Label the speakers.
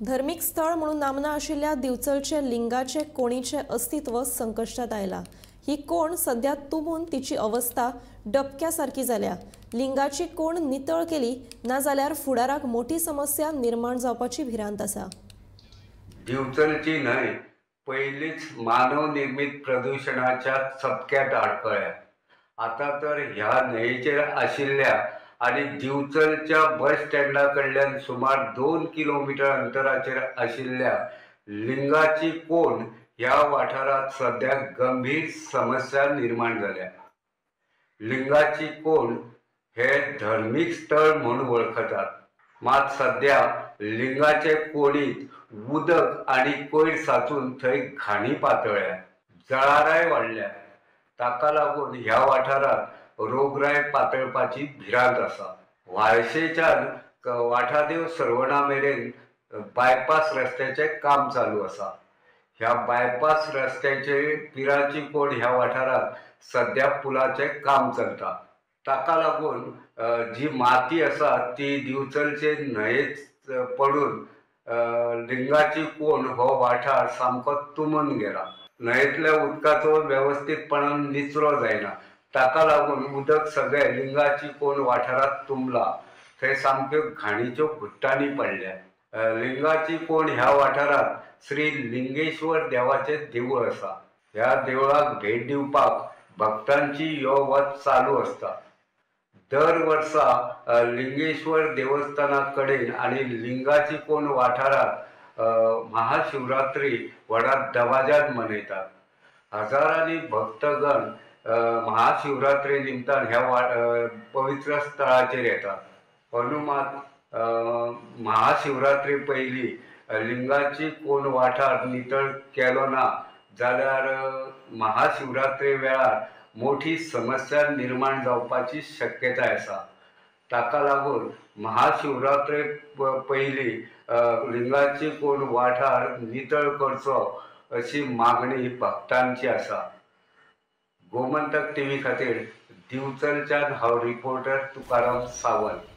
Speaker 1: धर्मीक स्थळ म्हणून नामना आशिल्ल्या दिवचलचे लिंगाचे कोणीचे अस्तित्व संकश्टात आयला। ही कोण सध्या तुंबून तिची अवस्था डबक्या सारकी जाल्या। लिंगाची कोण नितळ केली ना जाल्यार फुडाराक मोठी समस्या निर्माण जावपाची भिरांत आसा।
Speaker 2: दिवचलची न्हंय पयलींच मानव निर्मित प्रदुशणाच्या चपक्यात आडकळ्या। आतां तर ह्या न्हंयेचेर आशिल्ल्या आनी दिवचलच्या बस स्टँडा कडल्यान सुमार 2 किलोमिटर अंतराचेर आशिल्ल्या लिंगाची कोण ह्या वाठारांत सद्या गंभीर समस्या निर्माण जाल्या। लिंगाची कोण हे धर्मीक स्थळ म्हूण वळखतात, मात सद्या लिंगाचे कोणीत उदक आनी कोयर साचून थंय घाणी पातळ्ळ्या, जळाराय वाडल्या। ताका लागून ह्या वाठारांत रोगराय पातळपाची भिरांत आसा। व्हाळशेच्यान वाठादेव सर्वणा मेरेन बायपास रस्त्याचें काम चालू आसा। ह्या बायपास रस्त्याचे पिराची कोण ह्या वाठारांत सद्या पुलाचें काम चलता। ताका लागून जी माती आसा ती दिवचलचे न्हंयेत पडून लिंगाची कोण हो वाठार सामको तुंबून गेला। न्हंयेंतल्या उदकाचो वेवस्थीतपणान निचरो जायना, ताका लागून उदक सगळें लिंगाची कोण वाठारांत तुंबला। थंय सामक्यो घाणीच्यो घुट्टांनी पडल्या। लिंगाची कोण ह्या वाठारांत श्री लिंगेश्वर देवाचें देवूळ आसा। ह्या देवळाक भेट दिवपाक भक्तांची यो वच चालू आसता। दर वर्सा लिंगेश्वर देवस्थाना कडेन आनी लिंगाची कोण वाठारांत महाशिवरात्री व्हडा दबाज्यान मनयतात। हजारांनी भक्तगण महाशिवरात्री निमतान ह्या पवित्र स्थळाचेर येतात। हनुमात महाशिवरात्री पयलीं लिंगाची कोण वाठार नितळ केलो ना जाल्यार महाशिवरात्री वेळार मोठी समस्या निर्माण जावपाची शक्यताय आसा। ताका लागून महाशिवरात्री पयलीं लिंगाची कोण वाठार नितळ करचो अशी मागणी भक्तांची आसा। गोमंतक टीव्ही खातीर दिवचलच्यान हांव रिपोर्टर तुकाराम सावंत।